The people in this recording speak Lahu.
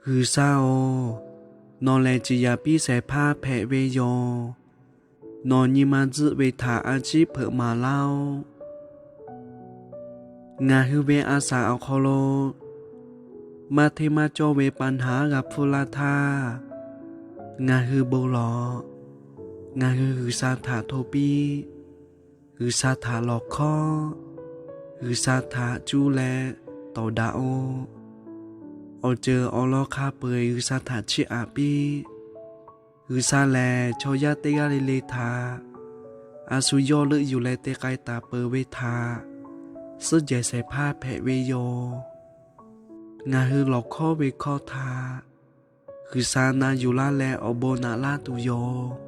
G'uiˬsha-oˬ, nawˬ lehˬ ciˍ yanˍ piˇ shehˍ hpaˇ hpehꞈ ve yoˬ. Nawˬ nyi ma tzuhˆ ve htaꞈ a ciˉ hpeuꞈ maˍ laˇ-oˆ. Ngaˬ hui ve a shaˍ awˬ hk'aw lo maˇ hteˇ maˇ cawˇ ve pa naˍ g'a hpfuhˇ laˇ htaˇ, ngaˬ hui bon lawˬ. Ngaˬ hui G'uiˬsha htaꞈ hto piˇ. G'uiˬsha htaꞈ lawˬ hkawˉ. G'uiˬsha htaꞈ cuˇ leh tawˍ daꞈ-oˆ. Awˬ ceuˬ awˬ lawn hk'a peu-eˬ G'uiˬsha htaꞈ chiˇ aꞈ piˇ. G'uiˬsha lehˬ, chaw yaˇ teˇ g'aˇ le le htaꞈ a shu yawˇ leuˆ yuˬ leh te k'ai taˍ peuˬ ve htaꞈ suhˉ jehˬ shehˍ hpaˇ hpehꞈ ve yoˬ. Ngaˬ hui lawˬ hkawˉ ve hkawˇ htaꞈ G'uiˬsha na yuˬ laˇ leh awˬ bon naꞈ laˇ tuˬ yoˬ.